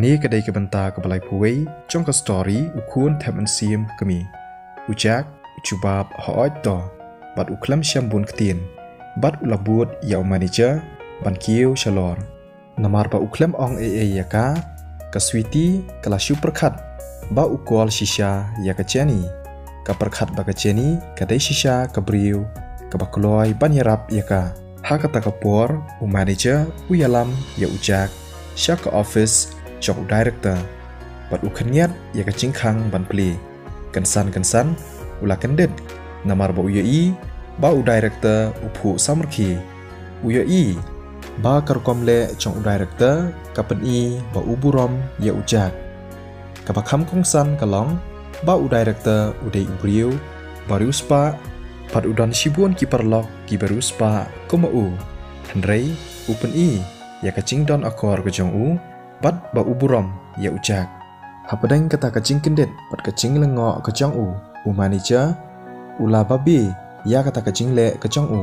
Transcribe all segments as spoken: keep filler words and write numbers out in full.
Kane ka dei ka bynta kaba laiphew wei jong ka story U Khun Them Mynsiem Kmie. U Jack u jubab hooid to, bad u khlem shem bun ktien, bad u la bud ïa u manager ban kiew shalor. Namar ba u khlem ong ei ei ïa ka, ka Sweety ka la shu pyrkhat ba u call shisha ïa ka Jenny. Ka pyrkhat ba ka Jenny ka dei shisha ka briew kaba kloi ban ïarap ïa ka. Ha kata ka por u manager u ïalam ïa u Jack sha ka office jong u director, bad u khynñiat ïa ka jingkhang ban plie. Kynsan kynsan u la kyndit, namar ba u ïohi ba u director u phuh samrkhie. U ïohi ba ka rukom leh jong u director ka pyni ba u burom ïa u Jack. Kaba kham kongsan ka long ba u director u dei u briew ba riewspah, bad u don shibun ki paralok kiba riewspah kum ma u. Hynrei u pyni ïa ka jingdon akor ka jong u, bad ba u burom ïa u Jack. Hapdeng kata ka jingkyndit bad ka jinglyngngoh ka jong u, u manager u la babe ïa kata ka jingleh ka jong u,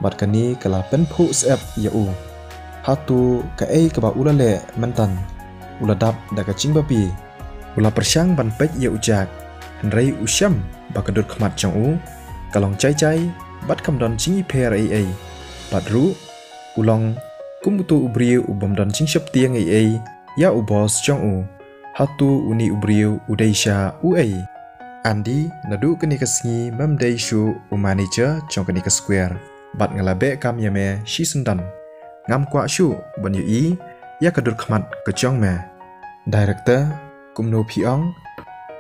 bad kane ka la pynphuh syep ïa u. Hato kaei kaba u la leh mynta? U la dap da ka jingbabe. U la pyrshang ban peit ïa u Jack, hynrei u shem ba ka dur khmat jong u ka long jai jai, bad kam don jingïapher ei ei. Bad ruh u long kum uto u briew u bym don jingsheptieng ei ei ïa u boss jong u. Hato une u briew u dei sha uei? Andy, naduh kane ka sngi mem dei shuh u manager jong kane ka square, bad nga la beh kam ïa me shisyndon. Ngam kwah shuh ban ïohi ïa ka dur khmat ka jong me. Director, kumno phi ong?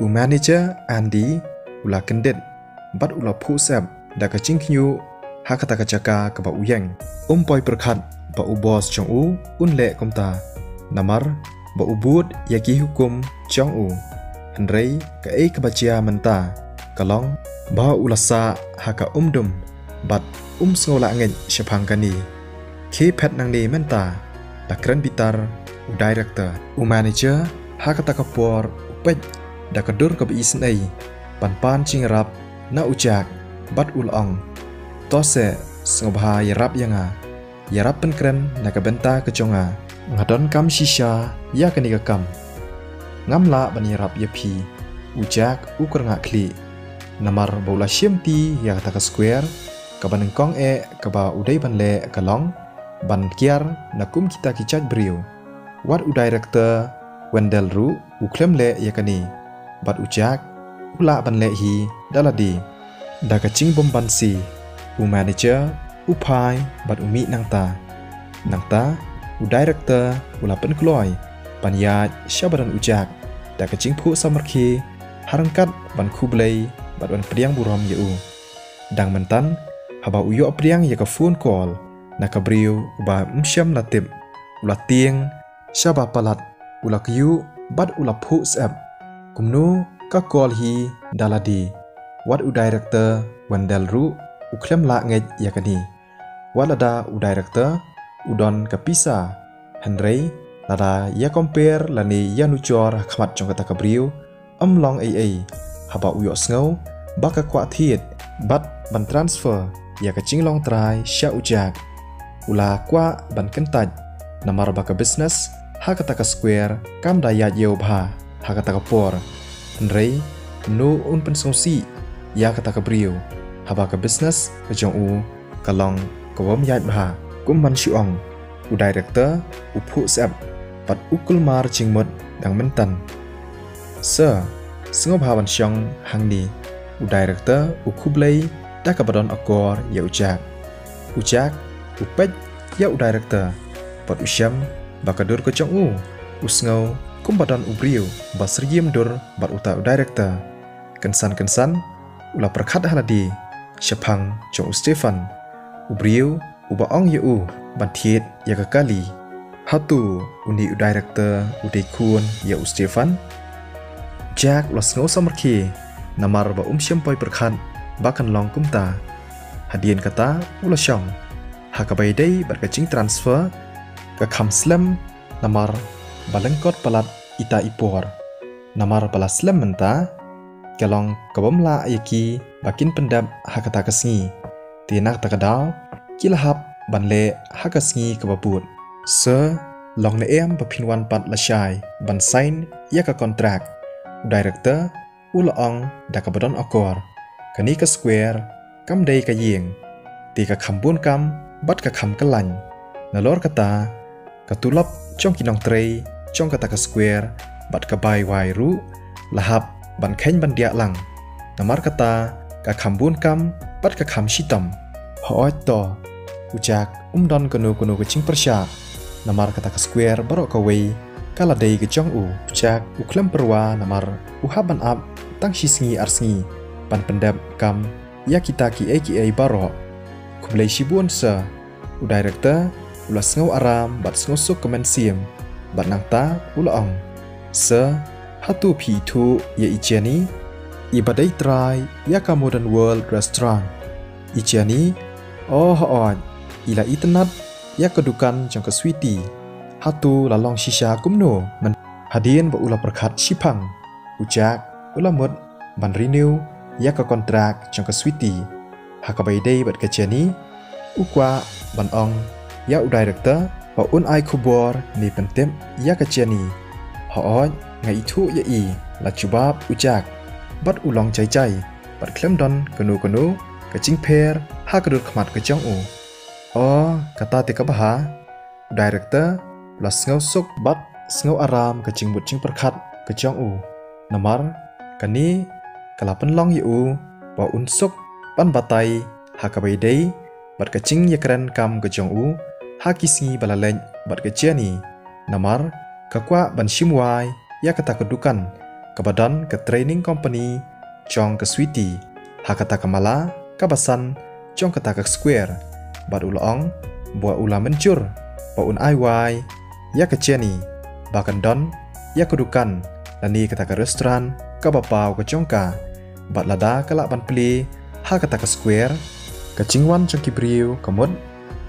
U manager Andy u la kyndit bad u la phuh syep da ka jingkhñiuh ha kata ka jaka kaba u ïeng. Um poi pyrkhat ba u boss jong u un leh kumta, namar ba u bud ïa ki hukum jong u. Hynrei kaei kaba jia mynta ka long ba u la sah ha ka umdum, bad um sngew lah ngeit shaphang kane. Khie phet nangne mynta, la kren bitar u director. U manager ha kata ka por u peit da ka dur kaba isynei ban pan jingïarap na u Jack, bad u la ong, to seh, sngewbha ïarap ïa nga. Ïarap pynkren na ka bynta ka jong nga. Nga donkam shisha ïa kane ka kam. Ngam lah ban ïarap ïa phi. U Jack u kyrngah khlieh, namar ba u la shimti ïa kata ka square kaba nyngkong eh kaba u dei ban leh ka long ban kiar na kum kita ki jait briew. Wat u director Wendell ruh u khlem leh ïa kane, bad u Jack u lah ban leh hi da lade. Da ka jingbymbanse, u manager u phai bad u mih nangta. Nangta u director u la pynkloi ban ïaid sha ba don u Jack da ka jingphuh samrkhie, ha ryngkat ban khublei bad ban pdiang burom ïa u. Dang mynta, haba u ïoh pdiang ïa ka phone call na ka briew uba um shym la tip, u la tieng sha ba palat, u la kyiuh bad u la phuh syep. Kumno ka call hi da lade? Wat u director Wendell ruh u khlem lah ngeit ïa kane. Wat lada u director u don ka pisa, hynrei lada ïa compare lane ïa nujor ha khmat jong kata ka briew, ym long ei ei haba u ïohsngew ba ka kwah thied bad ban transfer ïa ka jinglong trai sha u Jack. U la kwah ban kyntait, namar ba ka business ha kata ka square kam da ïaid ïew bha ha kata ka por. Hynrei kumno un pynsngewsih ïa kata ka briew haba ka business ka jong u ka long ka bym ïaid bha? Kum ban shu ong, u director u phuh syep bad u kulmar jingmut dang mynta. Sir, sngewbha ban shong hangne. U director u khublei da kaba don akor ïa u Jack. U Jack u peit ïa u director bad u shem ba ka dur ka jong u, u sngew kumba don u briew ba syriem dur bad uta u director. Kynsan kynsan u la pyrkhat ha lade shaphang jong u Stefan, u briew uba ong ïa u ban thied ïa ka kali. Hato une u director u dei khun ïa u Stefan? Jack u la sngew samrkhie, namar ba um shym poi pyrkhat ba kan long kumta. Hadien kata u la shong. Ha kaba ïadei bad ka jingtransfer, ka kham slem, namar ba lyngkot palat ita i por. Namar ba la slem mynta, ka long ka bym lah ïa ki ba kin pyndep ha kata ka sngi. Te na kata ka daw ki la hap ban leh ha ka sngi kaba bud. Sir, Long ne em ba phin wan pat lashai ban sign ïa ka kontrak? U director u la ong da kaba don akor, kane ka square kam dei ka ïing, te ka kham bun kam bad ka kham kyllain. Nalor kata, ka tulop jong ki nongtrei jong kata ka square bad ka bai wai ruh la hap ban kheiñ ban diah lang. Namar kata, ka kham bun kam bad ka kham shitom. Hooid to, u Jack um don kano kano ka jingpyrshah, namar kata ka square baroh kawei ka la dei ka jong u. U Jack u khlem pyrwa namar u hap ban ap tang shi sngi ar sngi ban pyndep kam ïa kita kiei kiei baroh. Khublei shibun sir. U director u la sngew aram bad sngew suk ka mynsiem bad nangta u la ong, sir, hato phi ithuh ïa i Jenny, i ba dei trai ïa ka Modern World Restaurant? I Jenny? Oh hooid, i la itynnad ïa ka dukan jong ka Sweety. Hato la long shisha kumno? Hadien ba u la pyrkhat shiphang, u Jack u la mut ban renew ïa ka kontrak jong ka Sweety. Ha kaba ïadei bad ka Jenny, u kwah ban ong ïa u director ba un ai khubor ne pyntip ïa ka Jenny. Hooid, nga ithuh ïa i, la jubab u Jack bad u long jai jai bad khlem don kano kano ka jingpher ha ka dur khmat ka jong u. Oh, kata te kaba ha. U director u la sngew suk bad sngew aram ka jingmut jingpyrkhat ka jong u. Namar kane ka la pynlong ïa u ba un suk ban batai ha kaba ïadei bad ka jingïakren kam ka jong u ha ki sngi ba la leit bad ka Jenny. Namar ka kwah ban shim wai ïa kata ka dukan kaba don ka training company jong ka Sweety ha kata ka mala kaba san jong kata ka square. Bad u la ong ba u la mynjur ba un ai wai ïa ka Jenny ba kan don ïa ka dukan lane kata ka restaurant kaba paw ka jong ka. Bad lada ka lah ban plie ha kata ka square, ka jingwan jong ki briew ka mut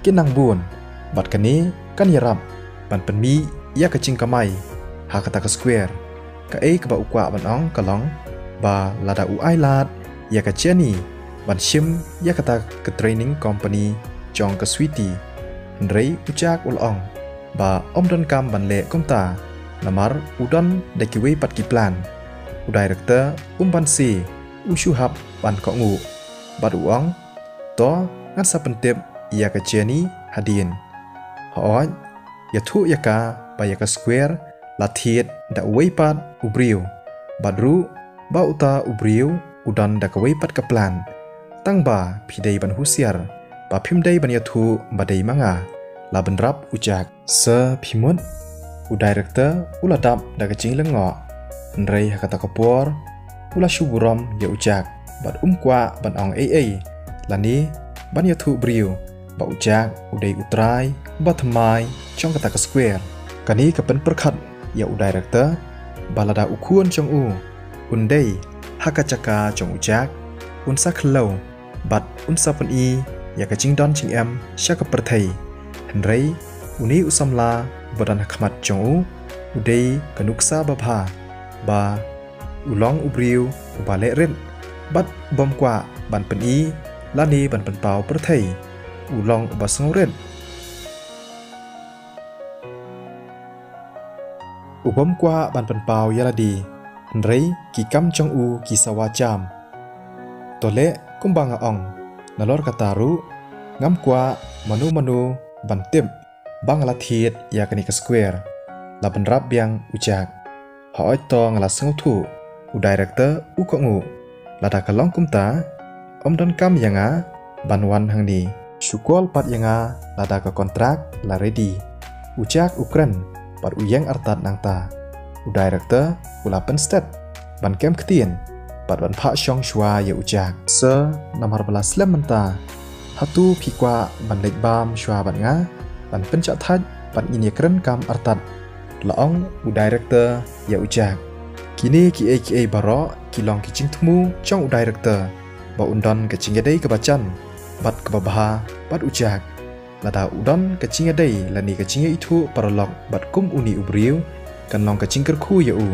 kin nang bun, bad kane kan ïarap ban pynmih ïa ka jingkamai ha kata ka square. Kaei kaba u kwah ban ong ka long ba lada u ai lad ïa ka Jenny ban shim ïa kata ka training company jong ka Sweety. Hynrei u Jack u la ong ba um donkam ban leh kumta, namar u don da kiwei pat ki plan. U director um banse, u shu hap ban kohnguh bad u ong, to, ngan sa pyntip ïa ka Jenny hadien. Hooid, ïathuh ïa ka ba ïa ka square la thied da uwei pat u briew, bad ruh ba uta u briew u don da kawei pat ka plan. Tang ba phi dei ban husiar, ba phim dei ban ïathuh ba dei ma nga, la bynrap u Jack. Sir, phi mut? U director u la dap da ka jinglyngngoh. Hynrei ha kata ka por u la shu burom ïa u Jack bad um kwah ban ong ei ei lane ban ïathuh briew ba u Jack u dei u trai ba thymmai jong kata ka square. Kane ka pynpyrkhat ïa u director ba lada u khun jong u un dei ha ka jaka jong u Jack, un sa khlem bad un sa pyni ïa ka jingdon jingem sha ka pyrthei. Hynrei une u samla ba don ha khmat jong u u dei ka nuksa babha ba u long u briew uba leh rit bad bym kwah ban pyni lane ban pynpaw pyrthei. U long uba sngewrit. U bym kwah ban pynpaw ïa lade, hynrei ki kam jong u ki sawa jam. To leh kumba nga ong, nalor kata ruh ngam kwah mano mano ban tip ba nga la thied ïa kane ka square, la bynrap biang u Jack. Hooid to nga la sngewthuh, u director u kohnguh. Lada ka long kumta, ym donkam ïa nga ban wan hangne. Shu call pat ïa nga lada ka kontrak la ready. U Jack u kren bad u ïeng artat nangta. U director u la pynstet ban kem ktien bad ban phah shong shuwa ïa u Jack. Sir, namar ba la slem mynta, hato phi kwah ban leit bam shuwa bad nga ban pynjah thait bad ngin ïakren kam artat? La ong u director ïa u Jack. Kine kiei kiei baroh ki long ki jingthmu jong u director ba un don ka jingïadei kaba jan bad kaba bha bad u Jack. Lada u don ka jingïadei lane ka jingïaithuh paralok bad kum une u briew, kan long ka jingkyrkhu ïa u.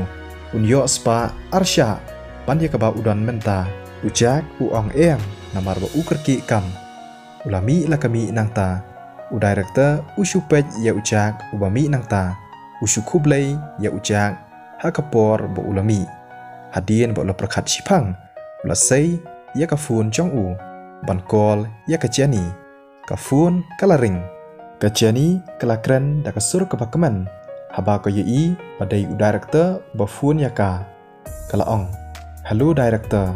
Un ïoh spah ar shah ban ïa kaba u don mynta. U Jack u ong em namar ba u kyrkieh kam. U la mih la ka mih nangta. U director u shu peit ïa u Jack uba mih nangta, u shu khublei ïa u Jack ha ka por ba u la mih. Hadien ba u la pyrkhat shiphang, u la sei ïa ka phone jong u ban call ïa ka Jenny. Ka phone ka la ring. Ka Jenny ka la kren da ka sur kaba kmen, haba ka ïohi ba dei u director ba phone ïa ka. Ka la ong, "Hello director.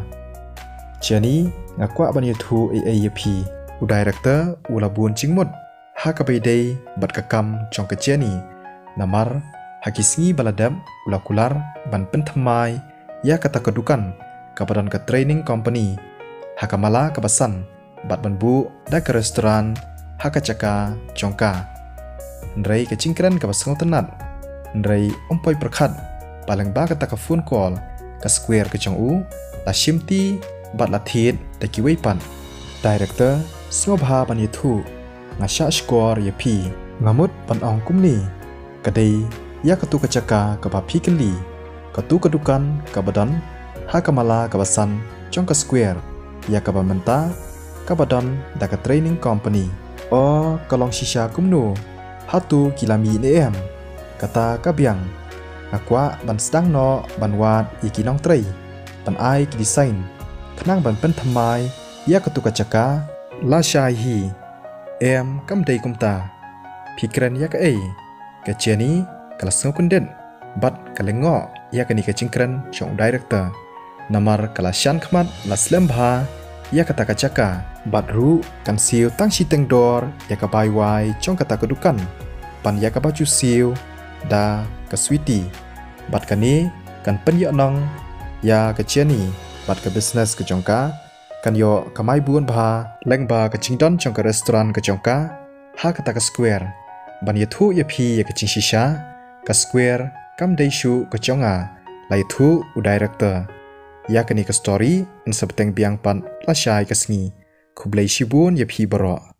Jenny, nga kwah ban ïathuh ei ei ïa phi." U director u la bun jingmut ha kaba ïadei bad ka kam jong ka Jenny. Namar ha ki sngi ba la dep u la kular ban pynthymmai ïa kata ka dukan kaba don ka training company ha ka mala kaba san, bad ban buh da ka restaurant ha ka jaka jong ka. Hynrei ka jingkren kaba sngewtynnat, hynrei um poi pyrkhat ba lyngba kata ka phone call, ka square ka jong u la shimti bad la thied da kiwei pat. "Director, sngewbha ban ïathuh, nga shah shkor ïa phi. Nga mut ban ong kumne, ka dei ïa katu ka jaka kaba phi kylli, katu ka dukan kaba don ha ka mala kaba san jong ka square, ïa kaba mynta kaba don da ka training company." "O, ka long shisha kumno? Hato ki la mih ne em?" "Kata ka biang. Nga kwah ban sdang noh ban wad ïa ki nongtrei, ban ai ki design khnang ban pynthymmai ïa katu ka jaka." "Lashai hi. Em, kam dei kumta. Phi kren ïa kaei?" Ka Jenny ka la sngewkyndit bad ka lyngngoh ïa kane ka jingkren jong u director. Namar ka la shan khmat, la slem bha ïa kata ka jaka. Bad ruh kan siew tang shiteng dor ïa ka bai wai jong kata ka dukan ban ïa kaba ju siew da ka sweetie. Bad kane kan pynïohnong ïa ka Jenny bad ka business ka jong ka, kan ïoh kamai bun bha lyngba ka jingdon jong ka restaurant ka jong ka ha kata ka square. Ban ïathuh ïa phi ïa ka jingshisha, ka square kam dei shuh ka jong nga, la ïathuh u director. Ïa kane ka story yn sa bteng biang pat lashai ka sngi. Khublei shibun ïa phi baroh.